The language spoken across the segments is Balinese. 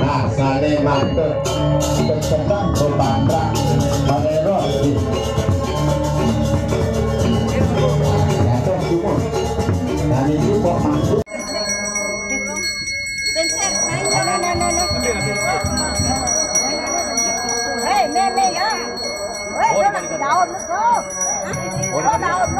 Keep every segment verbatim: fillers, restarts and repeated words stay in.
Nah, sané mantep. Kecebak, kebantrak, manéro. Jatuh sumur. Dan itu kok masuk. Hei, nih, nih, ya. Hei, daun, daun.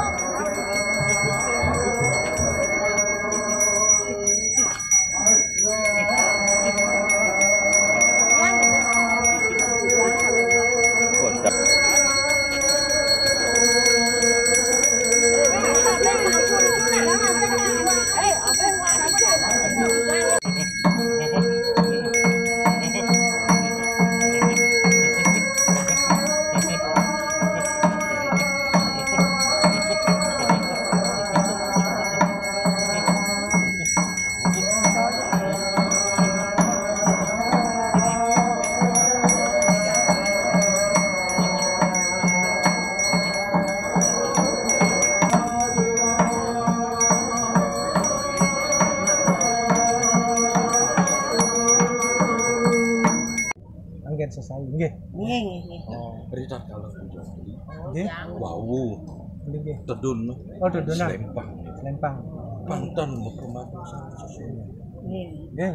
Anggén sesai, nggih. Nggih, nggih, nggih. Oh, berita kalau hujan. Nggih. Wau. Nggih, nggih. Tedun. Oh, tedunan. Selempang. Selempang. Panten metu-metu sesai. Nggih. Nggih.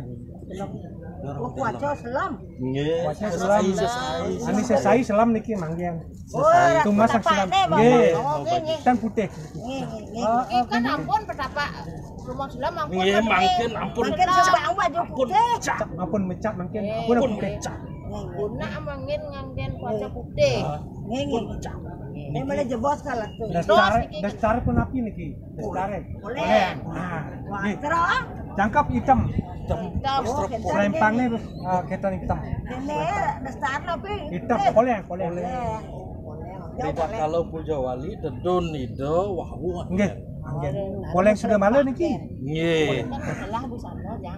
Oh, kuaca selem. Nggih. Kuaca selem. Sesai. Ané sesai selem niki manggihan. Oh, sesai. Itu masak selem. Nggih. Oh, nggih, nggih. Tan putih. Nggih, nggih, nggih. Oh, oh, kan ampun petapak rumah selem ampun. Nggih, mangkin ampun. Mangkin coba awak aja putih. Ampun mecak mangkin. Ampun putih. Guna mangkin nganggén kuaca putih. Nggih, nggih. Ini malah jebos kalah tuh. Dasar, dasar pun api niki. Dasar. Boleh. Nah, wah, nggih. Terus? Jangkep hitam. Hitam. Hitam. Oh, selempang nih, ah, kénten hitam. Ini dasar tapi hitam. Boleh, boleh. Boleh. Boleh. Rida kalau Puja Wali tedun ida wau. Nggih, nggih. Boleh sudah malu niki. Nggih.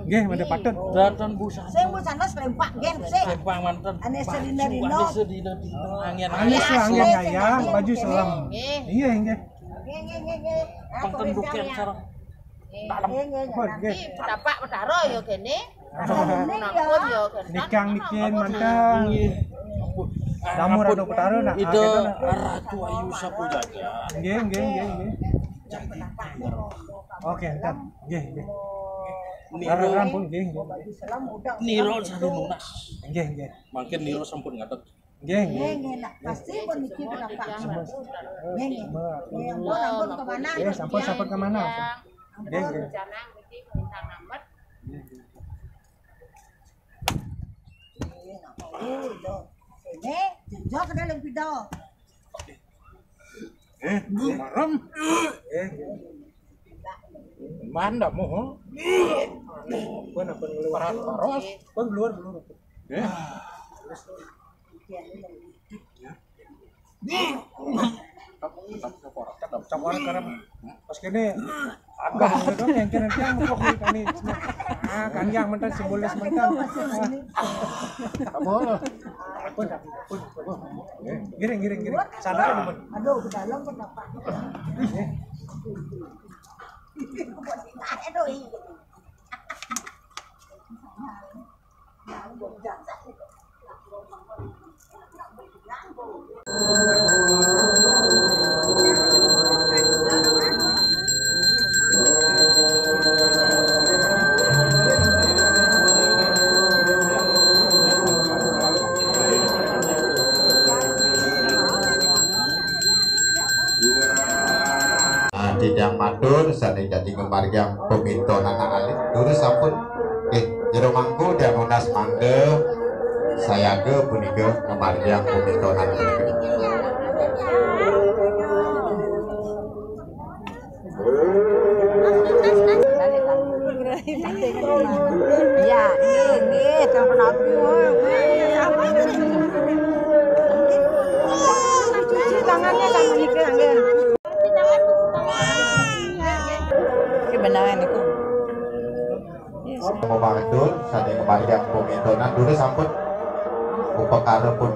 Nggih, mendhe patut. Datang busana. Sing busana selempang nggih, sing. Selempang manten. Ané sedina-dina. Ané sedina-dina. Angin. Ané sedina-dina. Baju selem. Nggih. Iya, nggih. Nggih, nggih, nggih, nggih. Panten bukan sareng. Nggih, nggih, nggih. Nanti Bapak Betara ya kene. Ampun ya kene. Nikang niki manten. Nggih. Ampun. Damur Ratu Betara nak. Ida Ratu Ayu Sapujaja. Nggih, nggih, nggih, nggih. Oke, entar. Nggih, nggih. Nira, ampun, nggih, nggih. Nira sampun nunas. Nggih, nggih. Mangkin nira sampun ngadeg. Nggih, nggih. Nggih, nggih, nak. Pasti pun niki Bapak. Nggih, nggih. Nggih, ampun, ampun ke mana? Nggih, sampun, sampun ke mana? Nggih, nggih. Nggih, nggih. Nggih, nak. Oh, itu. Sini, jenjok ke dalam pidol. Eh, marem. Eh. Mana mau? Pun apa ngeluar? Paras, paros. Pun keluar, keluar. Eh. Tapi, tapi, tapi, campur karena pas kene agak gitu dong, yang kene yang kok kami. Ah, kan yang mentan simbolis mentan. Apa? Apa? Apa? Giring, giring, giring. Sadar, teman. Aduh, ke dalam kenapa? Aduh, iya. Ah, titiang matur sané dadi ngamargiang pamintonan alit. Durus sampun. Eh, jero mangku tiang nunas mangga sayaga punika ngamargiang pamintonan punika. Iya, nggih, nggih, jangan pernah. Cuci tangannya sama niki, nggih. Iki beneran niku. Yes. Mangda sané ngamargiang pamintonan, durus sampun upakara pun.